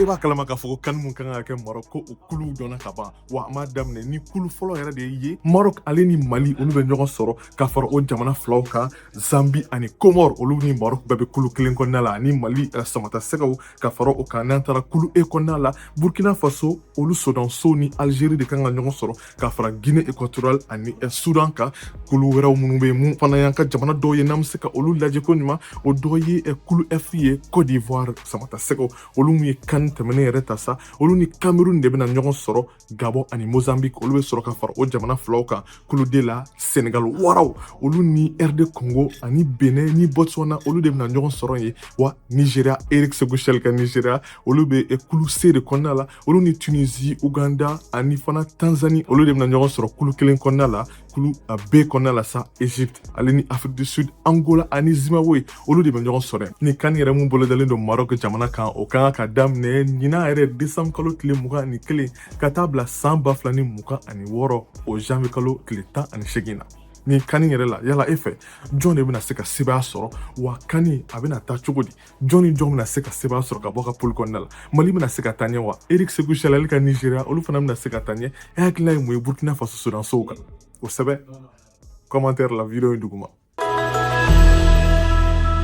E b'a kalama k'a fɔ ko CAN mun kan ka kɛ Maroc, ko o kuluw dɔnna ka ban. Wa an b'a daminɛ ni kulu fɔlɔ yɛrɛ de ye. Maroc ale ni Mali, olu bɛ ɲɔgɔn sɔrɔ. Ka fara o jamana filaw kan, Zambi ani Comore, olu ni Maroc bɛɛ bɛ kulu kelen kɔnɔna la, ani Mali samata sɛgɛw. Ka fara o kan, n'an taara kulu E kɔnɔna la, Burkina Faso, olu sodansow ni Algérie de kan ka ɲɔgɔn sɔrɔ, ka fara Guinée Équatoriale ani Soudan kan. Kulu wɛrɛw minnu bɛ yen, mun fana y'an ka jamana dɔw ye, n'an bɛ se ka olu lajɛ ko ɲuman, o dɔ ye kulu F ye. Côte d'Ivoire samata sɛgɛw, olu mun ye CAN tɛmɛnen yɛrɛ ta sa, olu ni Cameroun de bɛna ɲɔgɔn sɔrɔ. Gabon ani Mozambique, olu bɛ sɔrɔ ka fara o jamana filaw kan. Kulu D la, Sénégal waraw, olu ni RD Congo ani Benin ni Botswana, olu de bɛna ɲɔgɔn sɔrɔ yen. Wa Nigeria, Eric Sékou Chelle ka Nigeria, olu bɛ kulu C de kɔnɔna la. Olu ni Tunisie, Uganda ani fana Tanzanie, olu de bɛna ɲɔgɔn sɔrɔ kulu kelen kɔnɔna la. Kulu B kɔnɔna la sa, Egypte ale ni Afrique du Sud, Angola ani Zimbabwe, olu de bɛ ɲɔgɔn sɔrɔ. Ni CAN yɛrɛ mun bolodalen don Maroc jamana kan, o kan ka daminɛ ɲinan yɛrɛ décembre kalo tile 21 ka taa bila san 2026, o janvier kalo tile 18 na. Nin CAN yɛrɛ la, yala e fɛ, jɔn de bɛna se ka sebaaya sɔrɔ? Wa CAN a bɛna taa cogo di? Jɔn ni jɔn bɛna se ka sebaaya sɔrɔ ka bɔ ka poule kɔnɔna la? Mali bɛna se ka taa ɲɛ wa? Eric Sékou Chelle ale ka Nigeria, olu fana bɛna se ka taa ɲɛ? E hakilina ye mun ye Burkina Faso sodansow kan? O sɛbɛn commentaire la vidéo in duguma.